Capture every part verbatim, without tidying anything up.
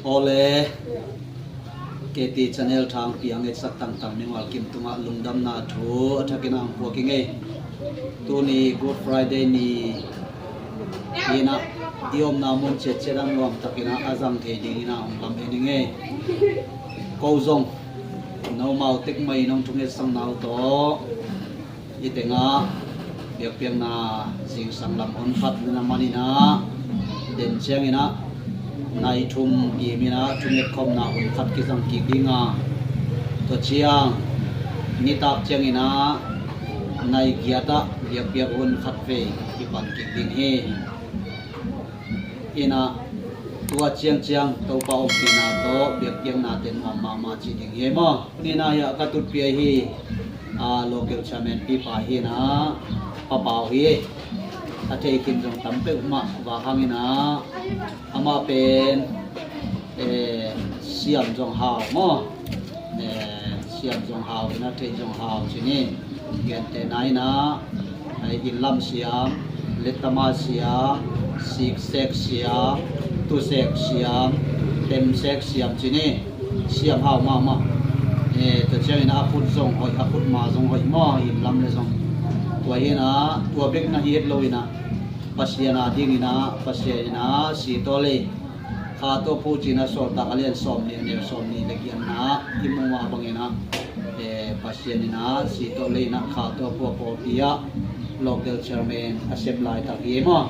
Awle, K T channel thang piang etsak tangtang mingwal kim tungah lungdamna thu a thakin ang puak i ngei. Tuni Good Friday ni inah i omna mun ciatciat ah nuam takinah a zang thei dingin a hong lam en i ngei. Ko zong nomau tek mai nong thungetsak nau tawh i tengah biakpiakna zingsang lam hun khat nina maninah den cianginah nai thum giminah thungetkhopna hun khat kizang kik dinga, tua ciang nitak cianginah nai giatah biakpiak hun khat vei kipan kik ding hi. Inah tua ciangciang Topa ompihna tawh biakpiaknate nuam mahmah cih ding hi maw? Nina hiah ka tutpia hi. A, local chairman pipa hinah papau hi. A thei khin zong tam peuhmah vak hanginah amah pen, eh, siam zong hau maw? Eh, siam zong hau inah thei zong hau cini. Gentehna inah, eh, innlam siam, lettama siam, siksek siam, tusek siam, temsek siam cini. Siam hau mahmah. Eh, tua ciangin a khut zong hoih, a khut ma zong hoih maw, innlam le zong. Tua hinah tua bek na hi het lo inah Pasian a dinginah Pasian inah si tawh lei kha tawh phu cinah Sawltak a lian sawmnih a neu sawmnih le giatna i muh mah banginah, eh, Pasian inah si tawh lei inah kha tawh phu a pawlpi ah local chairman a sep laitak hi maw?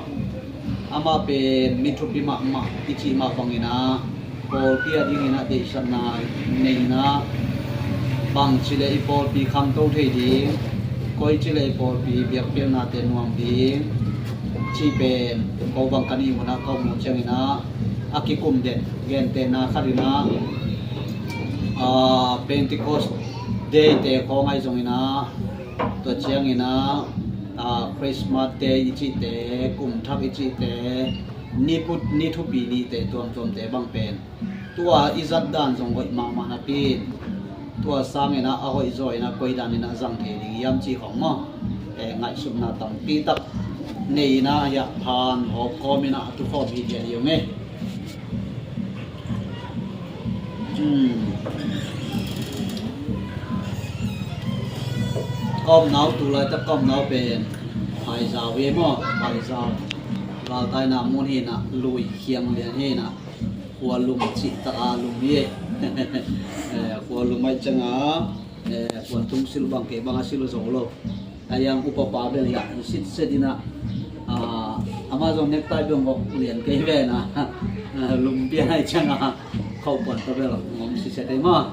Amah pen mi thupi mahmah i cih mah banginah pawlpi a dinginah deihsakna nei inah bangci le i pawlpi khangto thei ding, koici le i pawlpi biakpiaknate nuam ding cih pen ko bang ka nih munah ka um uh cianginah a kikum den. Gentehna khatinah, ah, Pentecost Day te khawng ahi zonginah, tua cianginah, ah, Christmas Day i cihte, kum thak i cihte, ni put ni thupi nihte tuamtuamte bang pen tua i zat dan zong hoih mahmah napi in tua sanginah a hoih zaw inah koi daninah zang thei ding hiam cih khawng maw? Eh, ngaihsutna tampi tak nei inah hiah phan hawp kawm inah a tukhawm hi diah hi ung e. Hmm. Ka omnau, tu laitak ka omnau pen Phaizau hi maw? Phaizau. Galtaina mun hinah lui khiang lian hinah. Khualum cih taka lum hi. Eh, khualum aih cianga, eh, khualtung sil bang kei banga sil zo lo. A yang upapa bel hiah i sitset inah, ah, amah zong nektai beng hok lian kei vena. Lum pian aih cianga khauh puan ta bel ngom sitset ei maw?